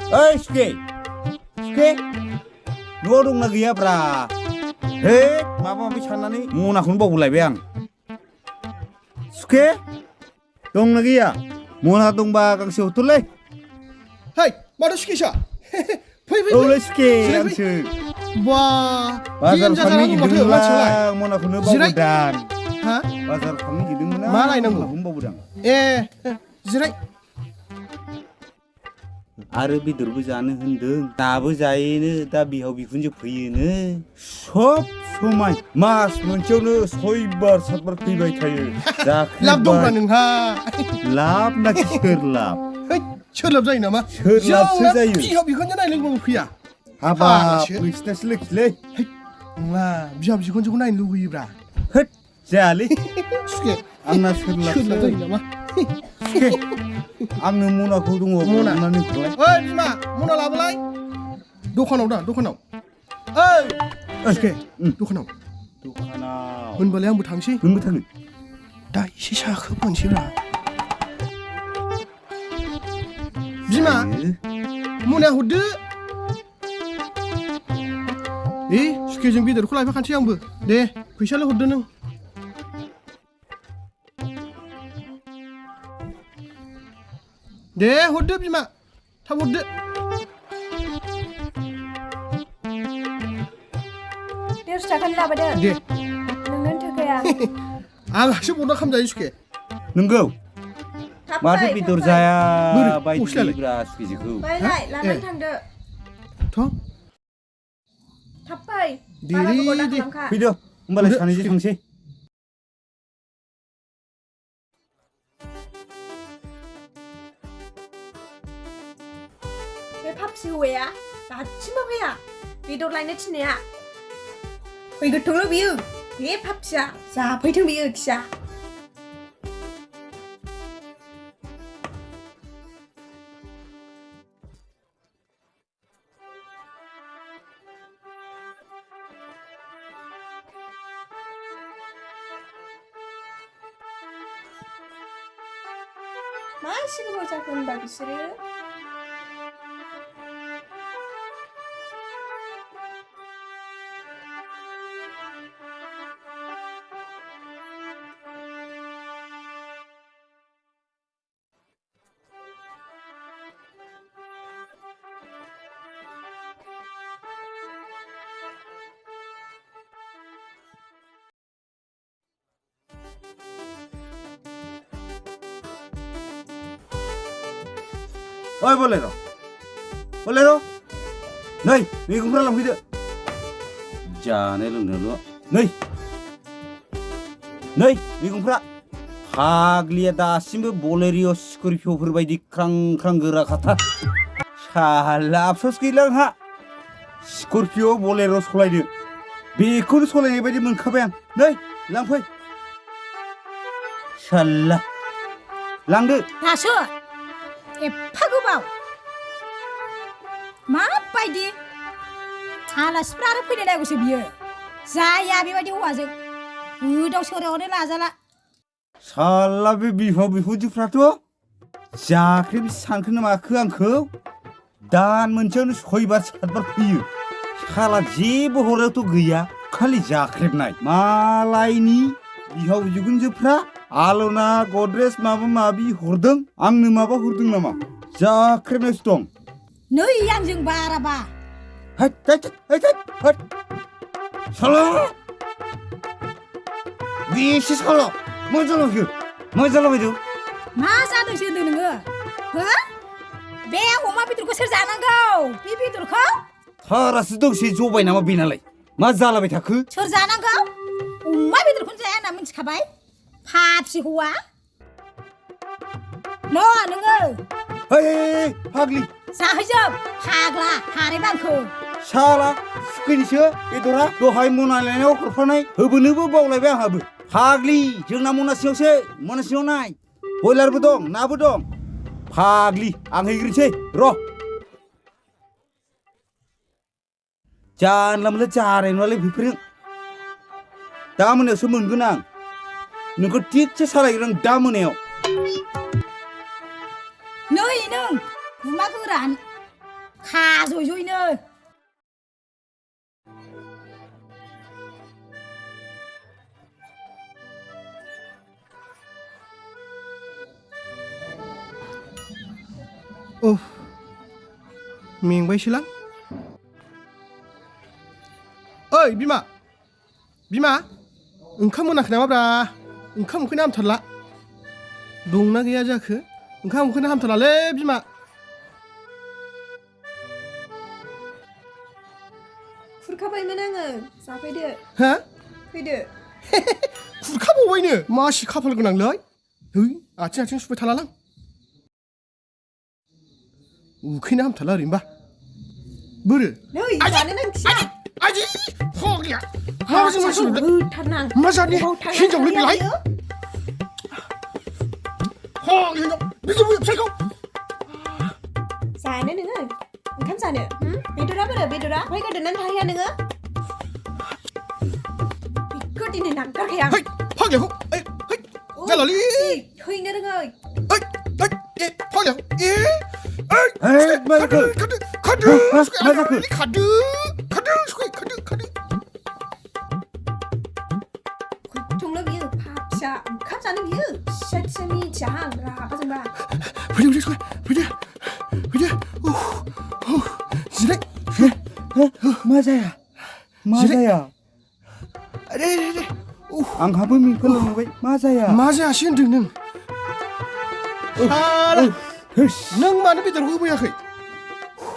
Oi, Suke. Suke. Nua dंना गैयाब्रा? हे, माबा माबि साननानै मनाखौनो बावगुलायबाय आं. Suke? दंना गैया? मना दंबा गांसे हरथ'लै. Hai, माथो सुखेसा? फै फै औलै Suke, आंसो. बा बाजार दिन थांनो जाथारनांगौ माथो गिदिंमोनलां, मानसियालाय मनाखौनो जिराय बावबोदां. हा बाजार थांनो गिदिंमोन आं, मा लायनांगौ? मनाखौनो बावबोदां. ए जिराय आरो बेदरबो जानो होनदों, दाबो जायोनो, दा बिहाव बिखुनजो फैयोनो. सब समाय मास मोनसेयावनो 6 बार 7 बार फैबाय थायो. लाब दंब्रा नोंहा लाब नाखि सोर लाब? है सोरलाब जायो नामा सोरलाबसो जायो. बिहाव बिखुनजो नायनो लुबैबाबो फैया हाबाब नोंसिनासो लोखिलै. है नङा बिहाव बिखुनजोखौ नायनो लुबैयोब्रा होद जायालै. सुखे आंना सोरलाब सोरलाबसो. जायो नामा आंनो मनाखौ दङ मना अननानै हरलाय. ओइ बिमा मना लाबोलाय दखानाव दा दखानाव ओइ सुखे दखानाव होनबालाय आंबो थांसै नोंबो थाङो? दा एसे साखो मोनसैब्रा बिमा मना हरदो सुखेजों बेदरखौ लायफाखानोसै आंबो दे फैसालाय हरदो नों दे हरदो बिमा थाब हरदो 150 थाखानि लाबोदो दे नोंनो थोखाया आंहासो बन्दा खालामजायो सुखे नोंगौ थाब माथो फै, बेदर थाब फै। जाया बोरै? बायदि गस्लायालाय? ब्रा सुखेजोखौ. बायलाय लानानै थांदो थ' थाब फै दे, बारा गोबाव दा दे। खालामखा फैदो होमबालाय हरदो, सानैजों सुखे. थांसै. बे फाफसि हौवाया दासिमबो फैया बेदर लायनो थिननाया फैगोरथोंल' बियो बे फाफसिया जाफैथों बियो खिया मा एसे गोबाव जाखो होनबा बिसोरो ओइ बोलेरो बोलेरो नै मैगंफ्रा लांफैदो जानो लोंनोल' नै मैगंफ्रा फाग्लिया दासिमबो बलेरिय' स्करपिय'फोर बायदि ख्रां ख्रां गोरा खाथार साला आफस'स गैला आंहा स्करपिय' बलेर' सलायनो बेखौनो सलायनाय बायदि मोनखाबाय आं नै लांफै साला लांदो दासो एफा गोबाव माबायदि आलासिफ्रा आरो फैनो नांगौसो बियो जाया बेबायदि हौवाजों गोदाव सोरावनो लाजाला साला बे बिहाव बिखुनजोफ्राथ' जाख्रेब सानखोना माखो आंखौ दान मोनसेयावनो 6 बार 7 बार फैयो साला जेबो हरायावथ' गैया खालि जाख्रेबनाय मालायनि बिहाव बिखुनजोफ्रा आलना गद्रेज माबा माबि हरदों आंनो माबा हरदों नामा जाख्रेबनायसो दं नै आंजों बाराबा हैद साला बेसे साला मा जालाबायदों मा जादोंसो होनदों नोङो हो बे अमा बेदरखौ सोर जानांगौ बे बेदरखौ हारासो दंसै जबाय नामा बेनालाय मा जालाबाय थाखो सोर जानांगौ अमा बेदरखौनो जाया होनना मिथिखाबाय फाफसि हौवा नोङो hey फाग्लि जाहैजोब फाग्ला हारेबा आंखौ साला सुखैनिसो बेदरा दहाय मना लायनायाव हरफानाय होबोनोबो बावलायबाय आंहाबो फाग्लि जोंना मना सिङाव नाय बयलारबो दं नाबो दं फाग्लि आं हैग्रोनोसै र' जानला मोनला जानाय नङालै बेफोरजों दा मोनायावसो मोनगोन आं नोंखौ थिगसे सालायगोन आं दा मोनायाव नै नों गुमा गोरान खाज'ज'यनो मेंबायसोलां ओइ बिमा बिमा ओंखाम मोनाखै नामाब्रा ओंखाम उखैनो हामथारला दंना गैया जाखो ओंखाम उखैनो हामथारलालै बिमा खुरखाबायमोन आङो जाफैदो हा फैदो खुरखाबावबायनो मासि खाफाल गोनांलै है आथिं सुबाय थालालां उखैनो हामथारला ओरैनोबा बोरो नै जानो नांखिया आजि हगलिया माबाजों मानसि होथारनां मा जादनि हिनजावलै बेलाय हिनजाव बिजोबो फिसायखौ जानो नोङो ओंखाम जानो बेदरा बोरो बेदरा ओमफ्राय गोदोनानै थाहैया नोङो बेखौ दिनै नागारखाया है फाग्लियाखौ जालालै थैनो रोङै फाग्लियाखौ मा जाखो खादो मा जाखो खादो खयथंल' बियो फिसा ओंखाम जानो बियो फिसा फिसा मिथियाहां रागा जोंबा फैदो जिराय मा जाया मा जाया दे आंहाबो मिंखौ नुबाय मा जाया मा जायासै होनदों नों नों मानो बेदरखौ होफैयाखै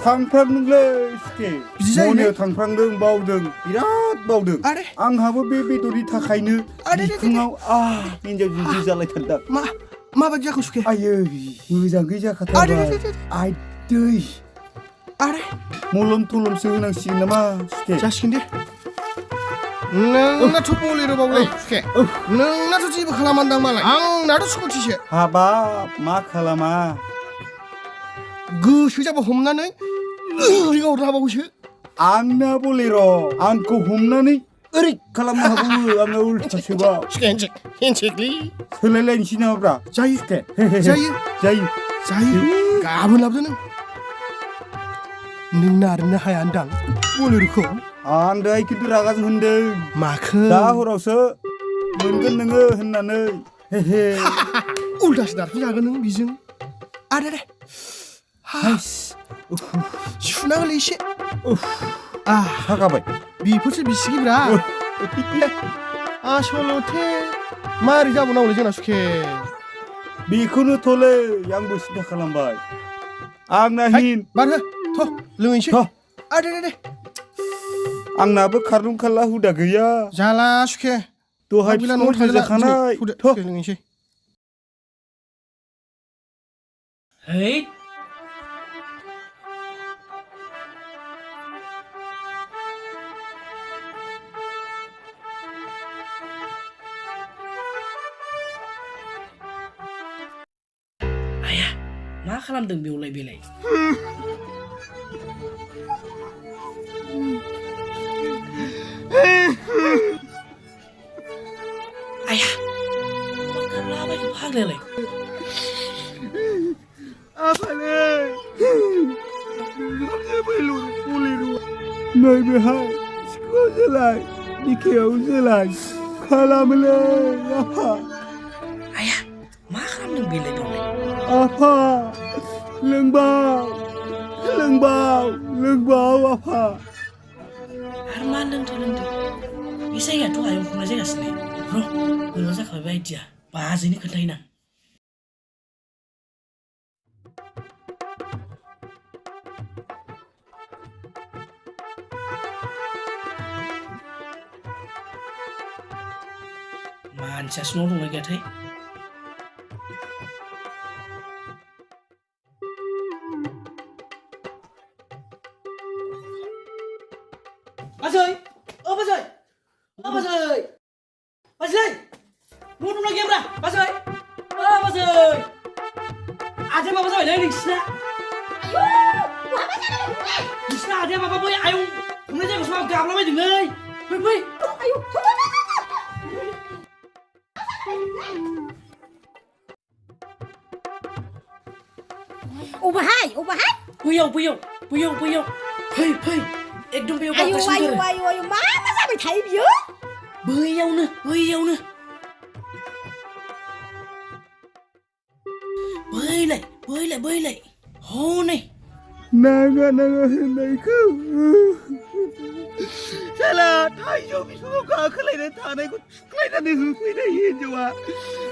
थांफ्रांदोंलै सुखे बिदि जायो मनायाव थांफ्रांदों बावदों बिराद बावदों आरे आंहाबो बे बेदरनि थाखायनो बिखुङाव हिन्जाव जुजु जालायथारदां माबायदि जाखो सुखे आयै मोजाङै जाखाथारबाय आइ दै आरे मलम थलमसो होनांसिगोन नामा सुखे जासिगोन दे नोंनाथ' बलेर' बावलै सुखे नोंनाथ' जेबो खालामान्दां मालाय आंनाथ' स्कुटिसो हाबाब मा खालामा गोसो जाबा हमनानै ओरै गावहरनो हाबावोसो आंना बलेर' आंखौ हमनानै ओरै खालामनो हाबावो आंना उल्थासोबाव हेन्डसेकलै सोलायलायनोसै नामाब्रा जायो सुखे जायो गाबोन लाबोदो नों नारनो हाया होनदां बलेर'खौ आं दहाय खिन्थु रागाजों होनदों माखो दा हरावसो मोनगोन नोङो होननानै उल्थासो नारफिनजागोन नों बेजों आरे दे सुना होलै एसे सागाबाय बेफोरसो बिसिगिब्रा आसलथे मारै जाबावनांगौलै जोंना सुखे बेखौनो थ'लै आंबो सिन्था खालामबाय आंना हिन बार हो थ' लोंहैसै दे आंनाबो खारलुं खारला हुदा गैया जाला सुखे दहाय बिफाङाव थांजाखानाय लोंहैसै है आया मा खालामदों बेवलाय बेलाय आया मा खालामबाय फाग्लायालाय नैबेहाय सिखौ जोलाय बिखायाव जोलाय खालामोलै आफा आया मा खालामदों बेलाय बेवलाय आफा लोंबाव आफा आरो मा लोंथो बे जायगायाथ' आयं हमनाय जायगासोलै र' बोरैबा जाखाबाय बायदिया बाजैनो खोन्थाहैनां मानसियासो न'आव दंना गैयाथाय बाजै बाजै न' दंना गैयाब्रा बाजै बाजै आदाया माबा जाबायलै नोंसिना नोंसिना आदाया माबा बै आयं हमनाय जायगायावसो माबा गाबलाबायदोंलै फै अबाहाय बैयाव बैयाव फै एकदम बैयाव आयौ गाबगासिनो आयौ आयौ आयौ मा जाबाय थायो बियो बैयावनो बैलाय हनै नाङा होननायखौ साला थाइजौ बिफाङाव गाखोलायनानै थानायखौ थुख्लायनानै होफैनाय हिन्जावा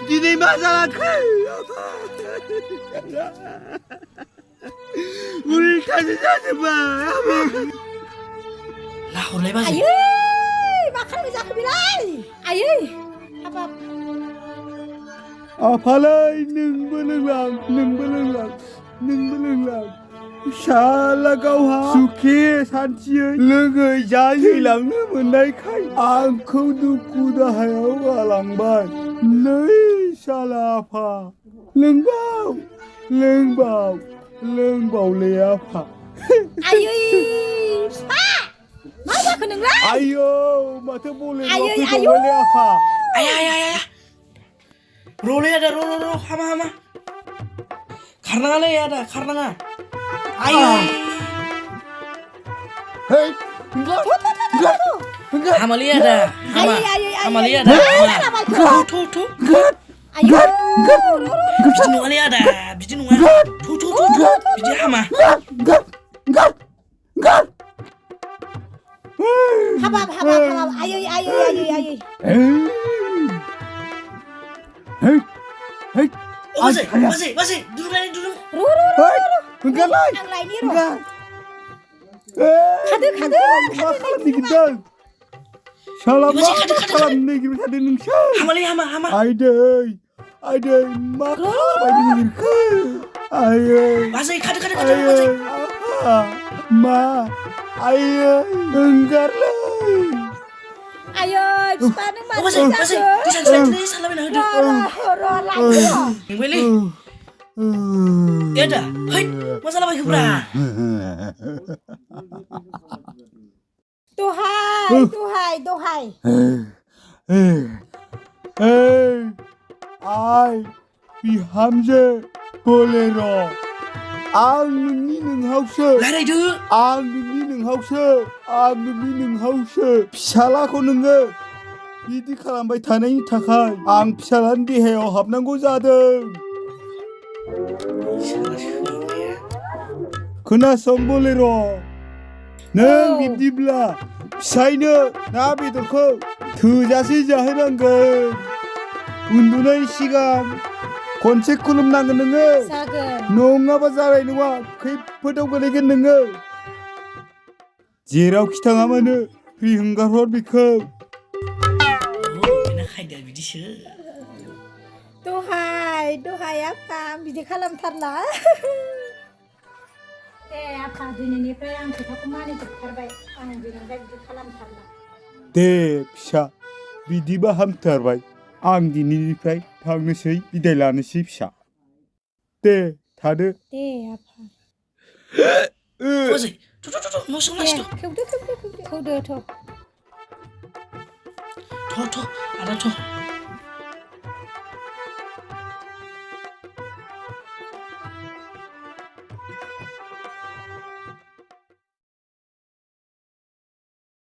दिनै मा जालांखो उल्टासो जाजोब्बाय लाहरलाय बाजै आयै मा खालामनाय जाखो बेलाय आयै हाबाब आफालाय नोंबो लोंलां शाला गावहा सुखि सान्थियै लोङै जायै लांनो मोननायखाय आंखौ दुखु दाहायाव गालांबाय नै शाला आफा लोंबावले आफा आयै फिफा मा जाखो नोंलाय आयौ माथो बलेर'आ आयै, फैबावबायलै आफा आया र'लै आदा र' हामा खारनाङालै आदा खारनाङा आयै हेय हामालै आदा हामालै आदा थु आयै बिदि नङालै आदा बिदि नङा थु बिदि हामा हाबाब आयै बाजै दुरुं ओंखारलाय आं लायनि र' खादो मा खालामनो नागिरदों शाला मा खालामनो नागिरबाय थादों नोंसोर हामालै हामा आइदै मा खालामबाय नागिरखो आयै बाजै खादो आयै आफा मा आयै ओंखारलै आयै फिफा नों मा बाजै दै सानस्रिनानै सानलाबायना होदो मेंबायलै आदा है मा जालाबायखोब्रा दहाय आइ बिहामजो बोलेर' आं नोंनि नोंहावसो फिसालाखौ नोङो बिदि खालामबाय थानायनि थाखाय आं फिसालानि देहायाव हाबनांगौ जादों खोनासं बोलेर' नों बिब्दिब्ला फिसायनो ना बेदरखौ थोजासे जाहोनांगोन उन्दुनायनि सिगां खनसे खुलुमनांगोन नोङो नङाबा जानाय नङा खैफोदाव गोलैगोन नोङो जेरावखि थाङा मानो फ्रि हंगारहर बिखौ खायदा बिदिसो दहाय आफा बिदि खालामथारला दे आफा दिनैनिफ्राय आं खोथाखौ मानिजोबथारबाय आं दिनैनिफ्राय बिदि खालामथारला दे फिसा बिदिबा हामथारबाय आं दिनैनिफ्राय थांनोसै बिदाय लानोसै फिसा दे थादो दे आफा बाजै न' सिङाव लाखिथ' खेवदो थ' आदा थ'